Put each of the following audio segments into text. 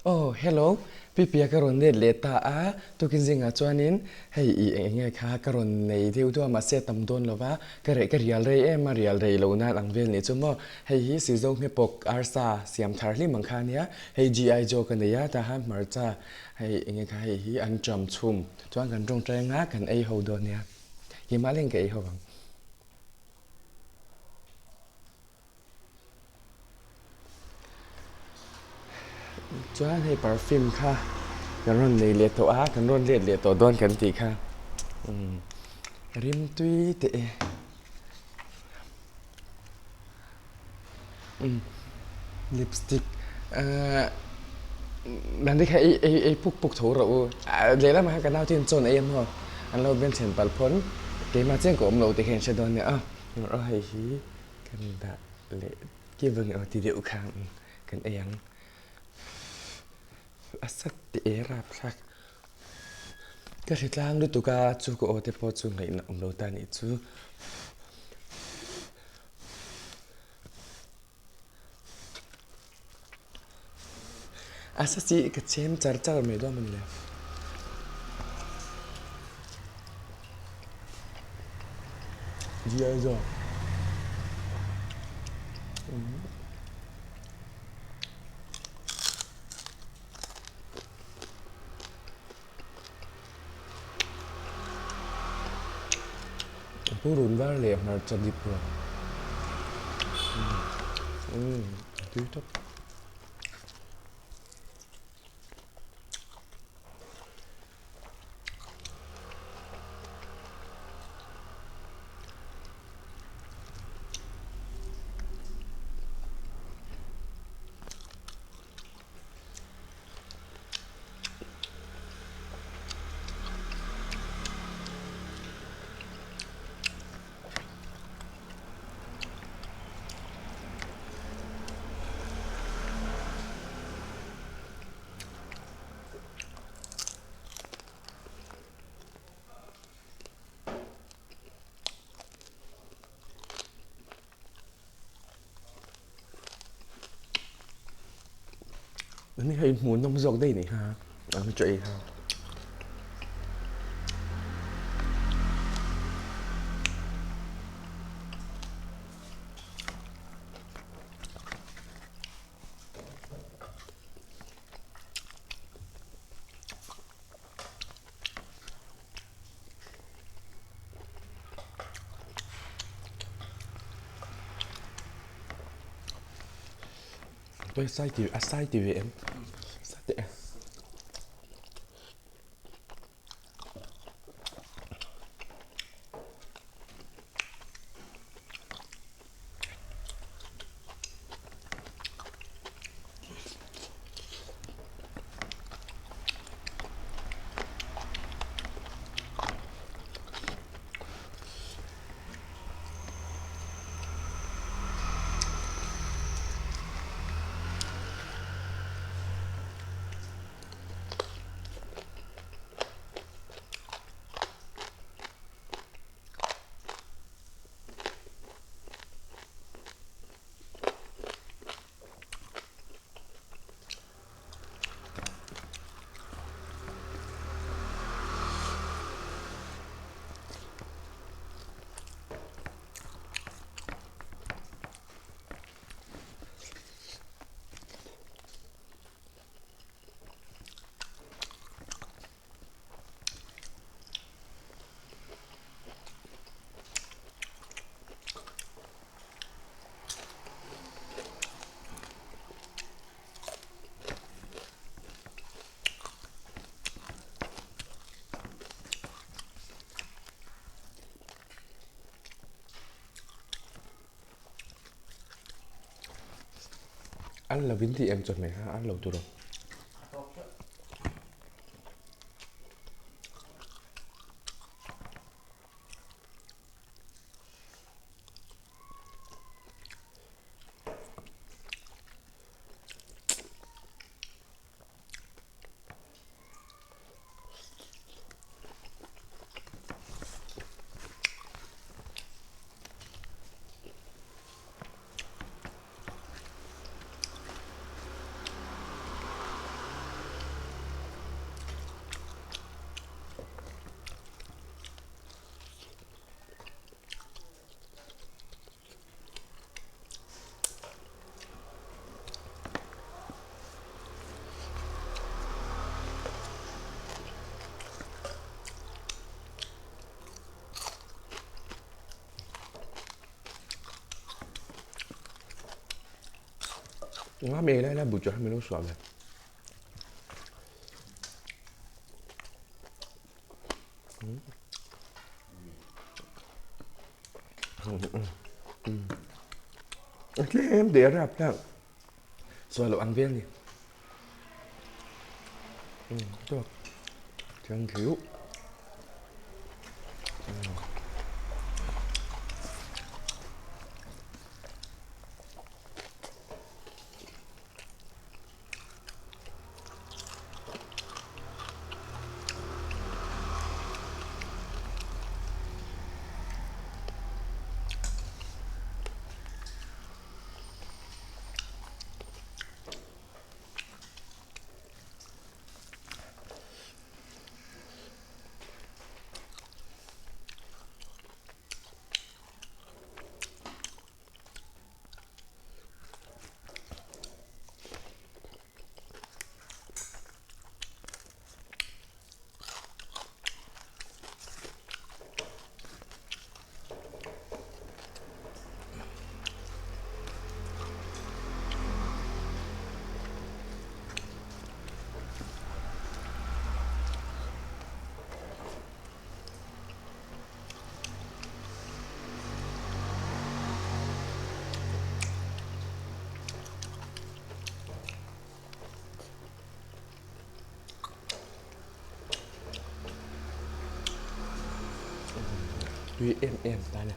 Oh, hello, Pipia ka rawn let leh ta a, tukin zingah chuanin hei i eng enge kha ka rawn nei deuh duah mahse a tam dawn lo va, ka reh ka rial rei em a, rial rei lo nan ang vel nih chu maw, hei hi Sizo hmepawk arsa siam thar hlim ang kha ania, hei GI Joe ka nei a, tah khan hmarcha hei enge kha hei hi an ṭam chhum chuan kan ṭawngṭai anga kan ei ho dawn nia, keimah leng ka ei ho ang. Chuan hei perfume kha kan rawn nei leh tawh a kan rawn let leh tawh dawn kan tih kha umm rimtui teh e umm lipstick ahh mahni kha ei ei ei puk puk tho rawh u ah lehlamah hian ka nau te hian chaw an ei a maw an lo benchhen palh phawn keimah chian ka awm lo tih kha in hre dawn nia aw hei hi. Kan dah leh kip ang aw ti deuh kha kan ei ang. A sat teh e rapthlak. Ka hre tlang lutuk a chu ka aw te pawh chu ngaihna awm lo ta nih chu. A sa chi ka chem char char mai dawn a ni le. Diai zawk. Purun var leh hmarcha dip ruah. Umm a tui tawp. Ni hei hmuh nawm zawk daih ni kha ang chaw ei kha. Tôi sai thì à sai thì về em sai tệ. An lo in tih em chawhmeh kha an lo tur a. Nga mi ei lai lai buh chu min lo suah ve. Tlem tih a rap tak. Suah loh ang vel ni. Thank you. Tui em em ta nè.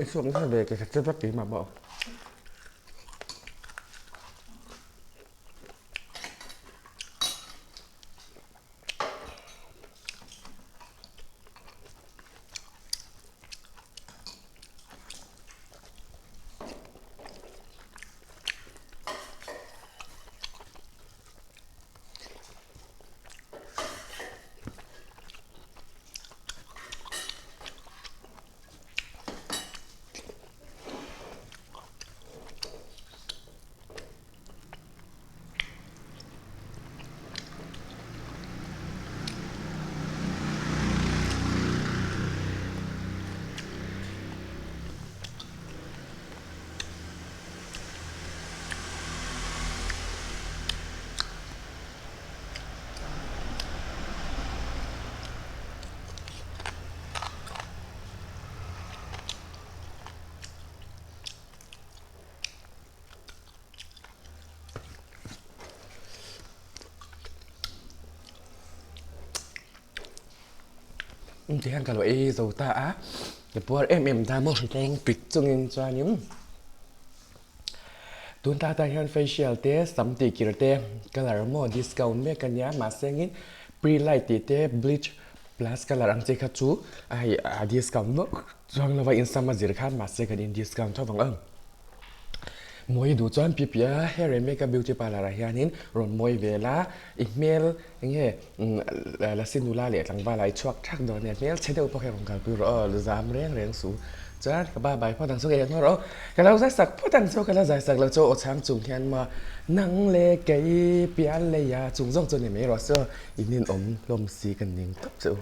I chhuak nasa ve ka hre vek keimah pawh. Ti hian ka lo ei zo ta a, ka puar em em ta maw hritlang pik chungin chuanin tun ta tah hian facial te sam tih kir te colour maw discount mek a nia mahse angin pre light tih te bleach plus colour ang chi kha chu a hei a discount vak chuang lova insam a zir khan mahse kan in discount tho vang ang. Mawi duh chuan pi pi a hair and makeup beauty parlour ah hianin rawn mawi ve la i hmel enge lasi nula leh tlangval ah i chhuak thak dawn nia hmel chhe deuh pawh hi a rawn kalpui rawh aw zam reng reng suh chuan ka ba bai phawt ang chu ka en rawh ka lo zai sak phawt ang chu ka la zai sak lo chu aw chhang chung hian maw nang leh kei pian lei ah chung zawk chu ni mai rawh se aw in in awm hlawm si ka ning tawp che u.